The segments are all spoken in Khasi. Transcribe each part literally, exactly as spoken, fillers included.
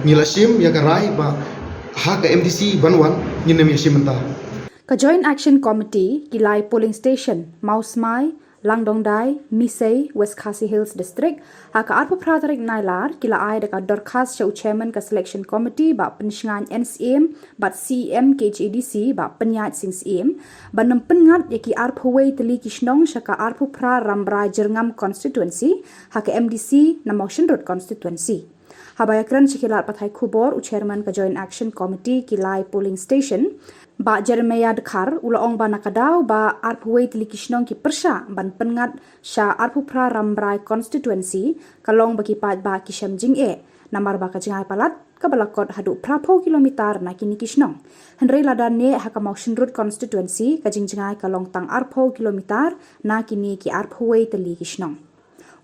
Ngi la shim ïa ka rai ba ha ka M D C ban wan ngin nym ïa shim mynta. Ka Joint Action Committee ki lai polling station, Mawsmai, Langdongdai, Misei, West Khasi Hills District, ha ka arphew phra tarik Nailar, ki la ai da ka dorkhas sha u chairman ka selection committee Bah Pynshngaiñ N Syiem bad C E M K H A D C Bah Pynïaid Sing Syiem ban nym pynngat ïa ki arphew wei tylli ki shnong sha ka arphew phra Rambrai Jyrngam constituency ha ka M D C na Mawshynrut constituency. Haba ïakren sha ki lad pathai khubor u chairman ka Joint Action Committee ki lai polling station, Bah Jeremiah Dkhar, u la ong ba na ka daw ba arphew wei tylli ki shnong ki pyrshah ban pynngat sha arphew phra Rambrai constituency ka long ba ki paidbah ki shem jingeh namar ba ka jngai palat kaba la kot haduh phraphew kilometer na kine ki shnong. Hynrei lada neh ha ka Mawshynrut constituency ka jingjngai ka long tang arphew kilometer na kine ki arphew wei tylli ki shnong.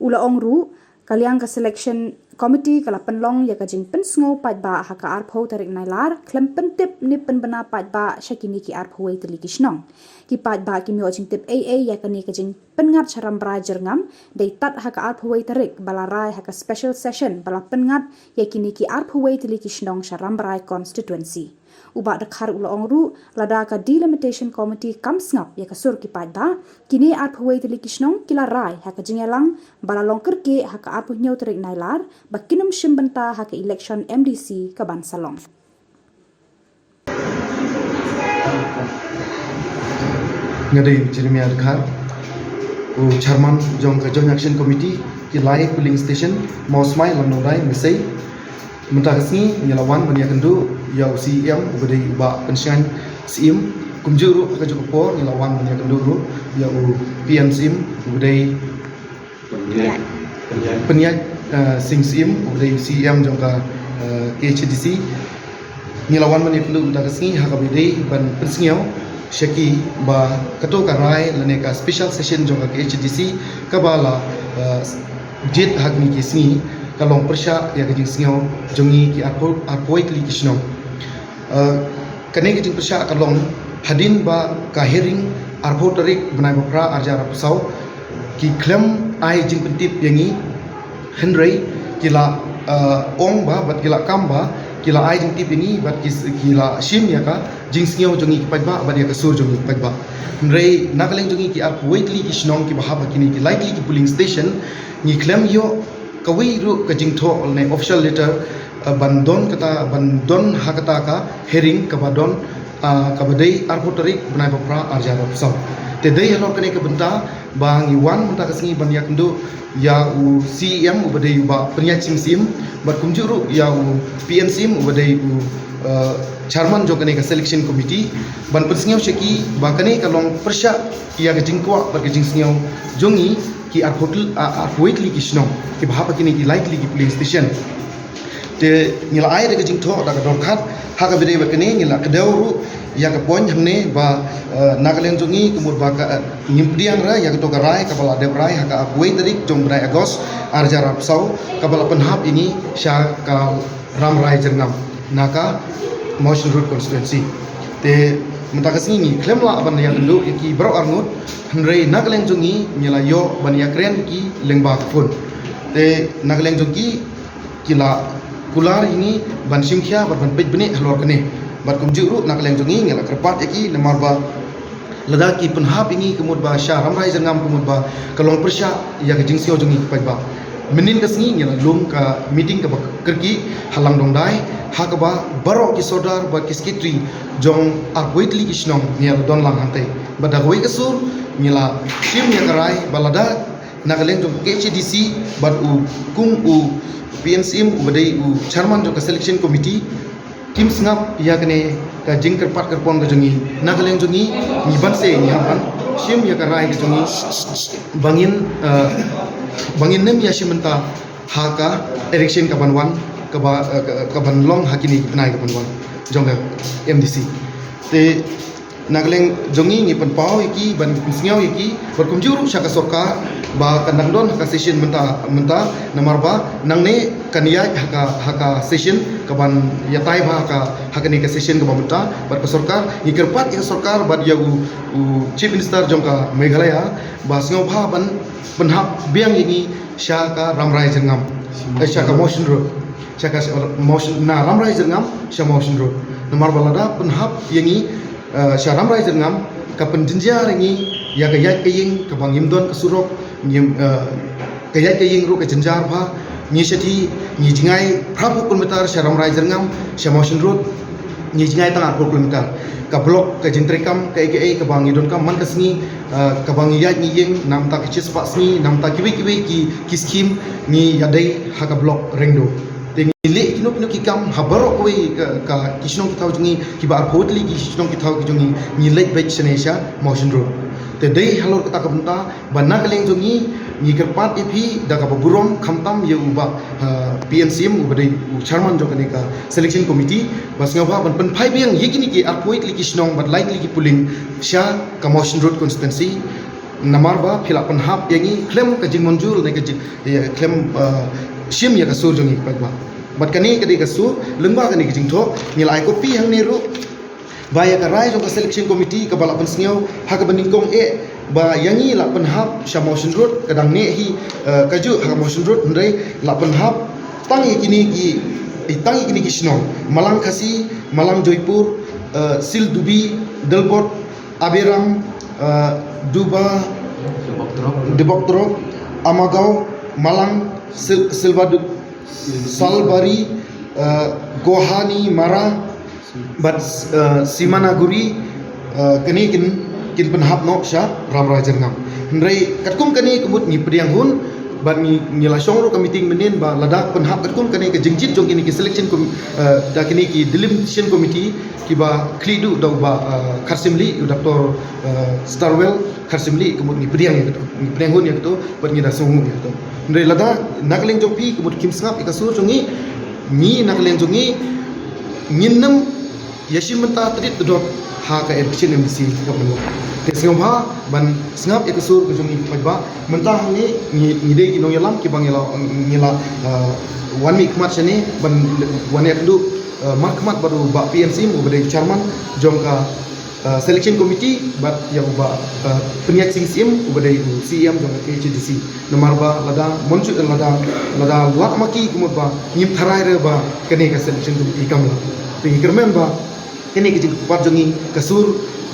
U la ong ruh, ka liang ka selection committee ka la pynlong ïa ka jingpynsngew paidbah ha ka arphew tarik Nailar, khlem pyntip ne pynbna paidbah sha kine ki arphew wei tylli ki shnong. Ki paidbah kim ïoh jingtip ei ei ïa kane ka jingpynngat sha Rambrai Jyrngam, dei tad ha ka arphew wei tarik ba la rai ha ka special session ba la pynngat ïa kine ki arphew wei tylli ki shnong sha Rambrai constituency. U Bah Dkhar u la ong ruh, lada ka delimitation committee kam sngap ïa ka sur ki paidbah, kine arphew wei tylli ki shnong ki la rai ha ka jingïalang ba la long kyrkieh ha ka arphew hynñiew tarik Nailar ba kin nym shim bynta ha ka election M D C ka ban sa long. Nga dei Jeremiah Dkhar, u chairman jong ka Joint Action Committee ki lai polling station, Mawsmai, Langdongdai, Misei. Mynta ka sngi ngi la wan ban ïakynduh ïa u C E M uba dei u Bah Pynshngaiñ Syiem, kumjuh ruh ha kajuh ka por ngi la wan ban ïakynduh ruh ïa u P N Syiem uba dei Pynïaid, Pynïaid, eh, Sing Syiem uba dei C E M jong ka, eh, K H A D C. Ngi la wan ban ïakynduh mynta ka sngi ha kaba dei ban pynsngew sha ki ba kato ka rai lane ka special session jong ka K H A D C kaba la, eh, jied ha kine ki sngi ka long pyrshah ïa ka jingsngew jong ngi ki arphew, arphew wei tylli ki shnong. Eh, kane ka jingpyrshah ka long hadien ba ka hearing arphew tarik bnai ba phra arhajar arphew saw ki khlem ai jingpyntip ïa ngi, hynrei ki la, eh, ong ba bad ki la kam ba ki la ai jingtip ïa ngi bad ki, ki la shim ïa ka jingsngew jong ngi ki paidbah bad ïa ka sur jong ngi ki paidbah. Hynrei na ka liang jong ngi ki arphew wei tylli ki shnong kiba hap ha kine ki lai tylli ki polling station ngi khlem ïoh kawei ruh ka jingthoh lane official letter, eh, ban don kata, ban don ha kata ka hearing kaba don, ah, kaba dei arphew tarik bnai ba phra arhajar arphew saw. Te dei halor kane ka bynta ba ngi wan mynta ka sngi ban ïakynduh ïa u C E M uba dei u Bah Pynïaid Sing Syiem bad kumjuh ruh ïa u P N Syiem uba dei u, eh, chairman jong kane ka selection committee ban pynsngew sha ki ba kane ka long pyrshah ïa ka jingkwah bad ka jingsngew jong ngi ki arphew tylli, ah, arphew wei tylli ki shnong kiba hap ha kine ki lai tylli ki polling station. Te ngi la ai da ka jingthoh da ka dorkhas ha kaba dei bad kane ngi la kdew ruh ïa ka point hangne ba, eh, na ka liang jong ngi ka mut ba ka, eh, ngim pdiang re ïa kato ka rai kaba la dep rai ha ka arphew wei tarik jong bnai August arhajar arphew saw kaba la pynhap ïa ngi sha ka Rambrai Jyrngam na ka Mawshynrut constituency. Te mynta ka sngi ngi khlem lah ban ïakynduh ïa ki baroh arngut, hynrei na ka liang jong ngi ngi la ïoh ban ïakren ki lyngba ka phone. Te na ka liang jong ki ki la kular ïa ngi ban shim khia bad ban peit bniah halor kane. Bad kumjuh ruh na ka liang jong ngi ngi la kyrpad ïa ki namar ba lada ki pynhap ïa ngi ka mut ba sha Rambrai Jyrngam ka mut ba ka long pyrshah ïa ka jingsngew jong ngi ki paidbah. Mynnin ka sngi ngi la lum ka meeting kaba kyrkieh ha Langdongdai ha kaba baroh ki sordar bad ki secretary jong arphew wei tylli ki shnong ngi la don lang hangtei. Bad da kawei ka sur ngi la shim ïa ka rai ba lada na ka liang jong K H A D C bad u kum u P N Syiem uba dei u chairman jong ka selection committee kim sngap ïa kane ka jingkyrpad kyrpon ka jong ngi, na ka liang jong ngi ngi ban se ngi hap ban shim ïa ka rai ka jong ngi ba ngin, eh, ba ngin nym ïa shim bynta ha ka election ka ban wan kaba, eh, ka, ka ban long ha kine ki bnai ka ban wan jong ka M D C. Te na ka liang jong ngi ngi pynpaw ïa ki ban pynsngew ïa ki bad kumjuh ruh sha ka sorkar ba kan dang don ha ka session mynta, mynta namar ba nangne kan ïaid ha ka, ha ka session ka ban ïatai bha ha ka, ha kane ka session kaba mynta. Bad ka sorkar ngi kyrpad ïa ka sorkar bad ïa u, u Chief Minister jong ka Meghalaya ba sngewbha ban pynhap biang ïa ngi sha ka Rambrai Jyrngam, eh, sha ka Mawshynrut. sha ka, sha Mawsyn, na Ramrai Jyrngam sha Mawsynrut. Namar ba lada pynhap ïa ngi, eh, sha Ramrai Jyrngam, ka pynjynjar ïa ngi ïa ka ïaid ka ïing kaba ngim don ka surok, ngim, eh, ka ïaid ka ïing ruh ka jynjar bha. Ngi shatei ngi jngai phra phew kilometer sha Ramrai Jyrngam sha Mawsynrut, ngi jngai tang arphew kilometer. Ka block, ka jingtrei kam kaei kaei kaba ngi donkam man ka sngi, eh, kaba ngi ïaid ngi ïeng, namta ka shispah sngi, namta kiwei kiwei ki, ki skim, ngi ïadei ha ka block Rengdo. Te ngi leh kino kino ki kam ha baroh kawei ka, ka ki shnong ki thaw jong ngi, kiba arphew tylli ki shnong ki thaw ki jong ngi, ngi leit beit shane sha Mawsynrut. Te dei halor kata ka bynta ba na ka liang jong ngi, ngi kyrpad ïa phi da kaba burom, khamtam ïa u bah, ah, P N C M uba dei u chairman jong kane ka selection committee, ba sngewbha ban pynphai biang ïa kine ki arphew tylli ki shnong bad lai tylli ki polling sha ka Mawsynrut constituency. Namar ba phi la pynhap ïa ngi khlem ka jingmynjur ne ka jing, ïa, khlem, ah, shim ïa ka sur jong ngi paidbah. Bad kane ka dei ka sur, lyngba kane ka jingthoh, ngi la ai copy hangne ruh ba ïa ka rai jong ka selection committee kaba la pynsngew ha kaba nyngkong eh, ba ïa ngi la pynhap sha Mawsynrut, ka dang neh hi, eh, kajuh ha Mawsynrut, hynrei la pynhap tang ïa kine ki, eh, tang ïa kine ki shnong: Malang Khasi, Malang Joypur, eh, Sildubi, Delbot, Abiram, eh, Duba, Diboktrok, Amagaw, Malang, Sil-, Silbadu-, Salbari, eh, Gohani Mara, bad, eh, Simanaguri, eh, kane kin, kin pynhap noh sha Ramrai Jyrngam. Hynrei katkum kane ka mut ngi pdiang hun, bad ngi, ngi la shong ruh ka meeting mynnin ba lada pynhap katkum kane ka jingjied jong kine ki selection com-, eh, da kine ki delimitation committee kiba khlieh duh da u bah, eh, Kharshimli, u Doctor, eh, Starwell Kharshimli, ka mut ngi pdiang ïa kato, ngi pdiang hun ïa kato, bad ngi da sngewnguh ïa kato. Hynrei lada na ka liang jong phi ka mut kim sngap ïa ka sur jong ngi, ngi na ka liang jong ngi, ngin nym ïa shim bynta tdit tdot ha ka election M D C kaba mynta. Te sngewbha ban sngap ïa ka sur ka jong ngi paidbah. Mynta hangne ngi, ngi dei ki nongïalam kiba ngi la, ngi la, eh, wan mihkhmat shane ban wan ïakynduh, eh, markhmat bad u bah P N C M uba dei chairman jong ka, eh, selection committee, bad ïa u bah, eh, Pynïaid Sing Syiem uba dei u C E M jong ka K H A D C. Namar ba lada mynjur, lada, lada lad ma ki ka mut ba ngim tharai re ba kane ka selection committee kam lah. Te ngi kyrmen ba kane ka jingkyrpad jong ngi, ka sur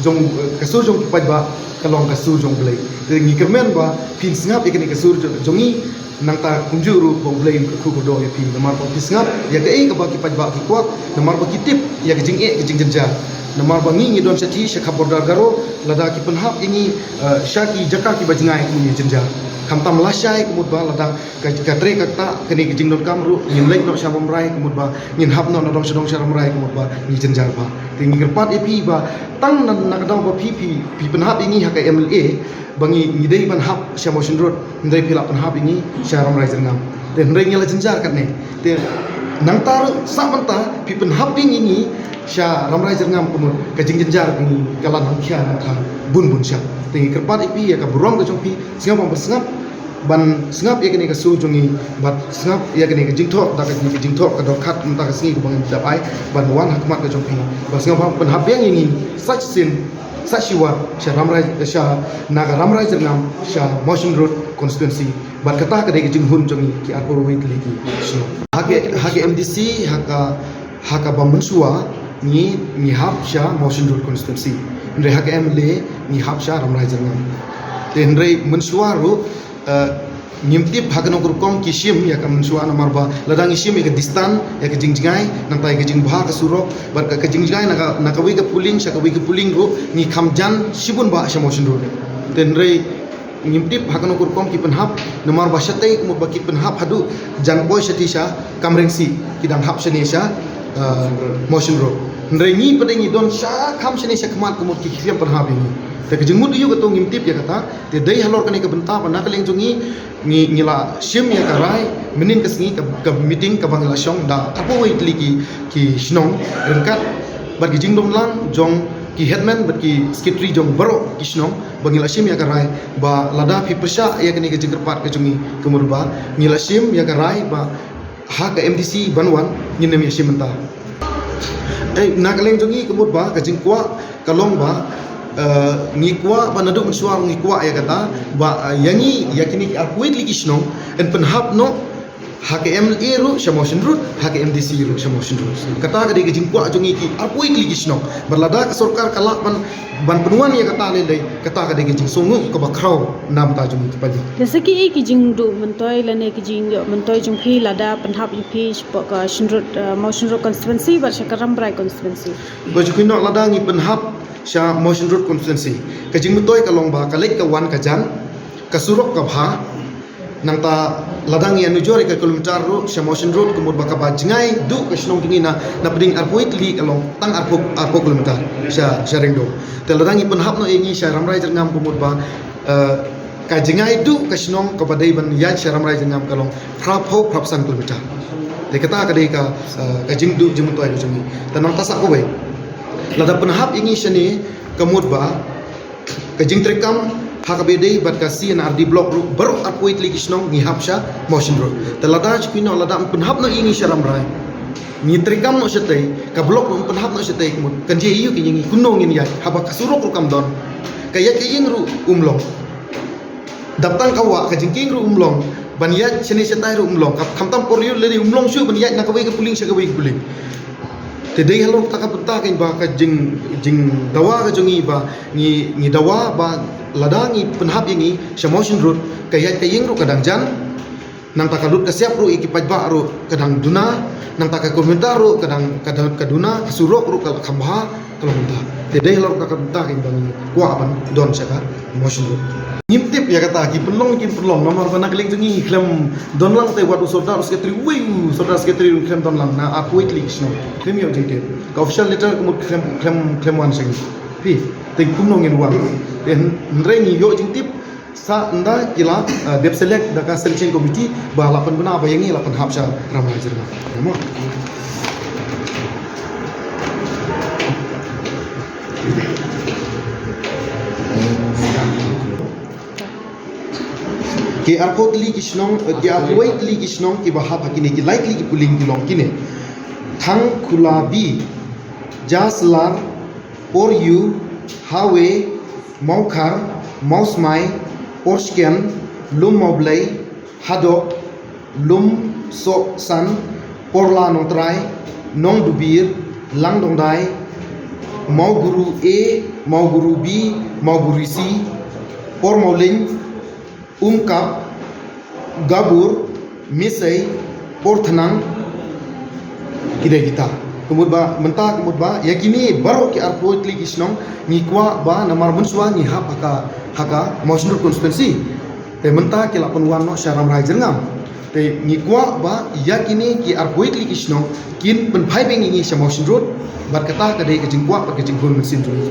jong, ka sur jong ki paidbah ka long ka sur jong U Blei. Te ngi kyrmen ba phin sngap ïa kane ka sur jong, jong ngi, nangta kumjuh ruh ba U Blei un kyrkhu kyrdoh ïa phi. Namar ba phi sngap ïa kaei kaba ki paidbah ki kwah, namar ba ki tip ïa ka jingeh ka jingjynjar. Namar ba ngi ngi don shatei sha khap border Garo, lada ki pynhap ïa ngi, eh, sha ki jaka kiba jngai, ngi jynjar. Khamtam lashai ka mut ba lada ka, ka trei ka ktah, kane ka jingdonkam ruh, ngin leit noh sha Ramrai ka mut ba ngin hap noh na dong sha dong sha Ramrai ka mut ba ngi jynjar bha. Te ngi kyrpad ïa phi ba tang na, na ka daw ba phi, phi, phi pynhap ïa ngi ha ka M L A, ba ngi, ngi dei ban hap sha Mawsynrut, hynrei phi la pynhap ïa ngi sha Ramrai Jyrngam. Te hynrei ngi la jynjar katne. Te nangta ruh sah mynta phi pynhap ïa ngi sha Ramrai Jyrngam ka mut ka jingjynjar ka ngi ka la nang khia nang khang bun bun shah. Te ngi kyrpad ïa phi ïa ka burom ka jong phi, sngap ban sngap ban sngap ïa kane ka sur jong ngi, bad sngap ïa kane ka jingthoh, da kane ka jingthoh ka dkhot mynta ka sngi kaba ngi dap ai, ban wan ha khmat ka jong phi, bad sngap ban pynhap biang ïa ngi sa shisien, sa shiwar, sha Ramrai, sha na ka Ramrai Jyrngam, sha Mawsynrut constituency. Bad kata ka dei ka jinghun jong ngi ki arphew wei tylli ki shnong. Ha ka, ha ka M D C, ha ka, ha kaba mynshuwa ngi, ngi hap sha Mawsynrut constituency. Hynrei ha ka M L A ngi hap sha Ramrai Jyrngam. Te hynrei mynshuwa ruh, eh, ngim tip ha kano ka rukom ki shim ïa ka mynshuwa, namar ba lada ngi shim ïa ka distance, ïa ka jingjngai, nangta ïa ka jingbha ka surok, bad ka, ka jingjngai na ka, na kawei ka polling sha kawei ka polling ruh ngi kham jan shibun bah sha Mawsynrut. Te hynrei ngim tip ha kano ka rukom ki pynhap, namar ba shatei ka mut ba ki pynhap haduh jan poi shatei sha Kamrengsih, ki dang hap shane sha, eh, Mawsynrut. Hynrei ngi pat ngi don sha kham shane sha khmat ka mut ki, ki kham pynhap ïa ngi. Te ka jingmut aïu kato ngim tip ïa kata. Te dei halor kane ka bynta ba na ka liang jong ngi, ngi, ngi la shim ïa ka rai mynnin ka sngi ka, ka meeting kaba ngi la shong da arphew wei tylli ki, ki shnong ryngkat bad ki jingdon lang jong ki headman bad ki secretary jong baroh ki shnong, ba ngi la shim ïa ka rai ba lada phi pyrshah ïa kane ka jingkyrpad ka jong ngi, ka mut ba ngi la shim ïa ka rai ba ha ka M D C ban wan ngin nym ïa shim bynta. Eh, na ka liang jong ngi ka mut ba ka jingkwah ka long ba, eh, ngi kwah ba naduh mynshuwa ngi kwah ïa kata ba, eh, ïa ngi, ïa kine ki arphew wei tylli ki shnong yn pynhap noh Ha ka M L A ruh sha Mawshynrut, ha ka M D C ruh sha Mawshynrut. Kata ka dei ka jingkwah jong ngi ki arphew wei tylli ki shnong. Bad lada ka sorkar ka lah ban, ban pynwan ïa kata lei lei, kata ka dei ka jingsngewnguh kaba khraw namar jong ngi ki paidbah. Te sa ki ei ki jingduh myntoi lane ki jingïoh myntoi jong phi lada pynhap ïa phi shapoh ka Shynrut, eh, Mawshynrut constituency bad sha ka Rambrai constituency? Ba ju kynnoh lada ngi pynhap sha Mawshynrut constituency, ka jingmyntoi ka long ba ka leit ka wan ka jan, ka surok ka bha. Nangta lada ngi ïanujor ïa ka kilometer ruh sha Mawshynrut, ka mut ba kaba jngai duh ka shnong jong ngi na, na pdeng arphew wei tylli ka long tang arphew, arphew kilometer sha, sha Riangdo. Te lada ngi pynhap noh ïa ngi sha Rambrai Jyrngam, ka mut ba, eh, ka jngai duh ka shnong kaba dei ban ïaid sha Rambrai Jyrngam ka long phraphew, phraphew san kilometer. Te kata ka dei ka, eh, ka jingduh jingmyntoi ka jong ngi. Te nangta sa kawei, lada pynhap ïa ngi shane, ka mut ba ka jingtreikam ha kaba ïadei bad ka C and R D block ruh, baroh arphew wei tylli ki shnong ngi hap sha Mawshynrut. Te lada ju kynnoh lada pynhap noh ïa ngi sha Rambrai, ngi treikam noh shatei, ka block ruh pynhap noh shatei, ka mut kan jia aïu ïa ngi, kumno ngin ïaid haba ka surok ruh kam don, ka ïaid ka ïing ruh um long. Dap tang ka wah, ka jingkieng ruh um long, ban ïaid shane shatai ruh um long. Ka, khamtam por ïa u lei um long shuh ban ïaid na kawei ka polling sha kawei ka polling. Te dei halor kata ka bynta kein ba ka jing, jingdawa ka jong ngi ba ngi, ngi dawa ba lada ngi pynhap ïa ngi sha Mawshynrut, ka ïaid ka ïing ruh ka dang jan. Nangta ka lut ka siap ruh ïa ki paidbah ruh ka dang duna. Nangta ka kilometer ruh ka dang, ka dang, ka duna, ka surok ruh ka la kham bha. Ka long mynta. Te dei halor kata ka bynta kein ba ngi kwah ban don sha ka Mawshynrut. Ngim tip ïa kata ki pynlong kim pynlong, namar ba na ka liang jong ngi khlem don lang te wat u sordar u secretary, wei u sordar secretary ruh khlem don lang na arphew wei tylli ki shnong. Khlem ïoh jingtip. Ka official letter ka mut khlem, khlem, khlem wan sha ngi. Phi, te kumno ngin wan. Te hynrei ngi ïoh jingtip sa ynda ki la, eh, dep select da ka selection committee ba la pynbna ba ïa ngi la pynhap sha Rambrai Jyrngam. Namar ki arphew tylli ki shnong, eh, ki arphew wei tylli ki shnong kiba hap ha kine ki lai tylli ki polling ki long kine: Thangkhula B, Jaslar, Por U, Hawe, Mawkhar, Mawsmai, Porsken, Lum Mawblei, Hadok, Lumsohsan, Porla Nongtrai, Nongdubir, Langdongdai, Mawguru A, Mawguru B, Mawguru C, Por Mawlin, Umkap, Gabur, Misei, Porthnang, ki dei kita. Ka mut ba mynta, ka mut ba ïa kine baroh ki arphew tylli ki shnong ngi kwah ba namar mynshuwa ngi hap ha ka, ha ka Mawshynrut constituency. Te mynta ki la pynwan noh sha Rambrai Jyrngam. Te ngi kwah ba ïa kine ki arphew tylli ki shnong kin pynphai biang ïa ngi sha Mawshynrut. Bad kata ka dei ka jingkwah bad ka jinghun mynsiem jong ngi.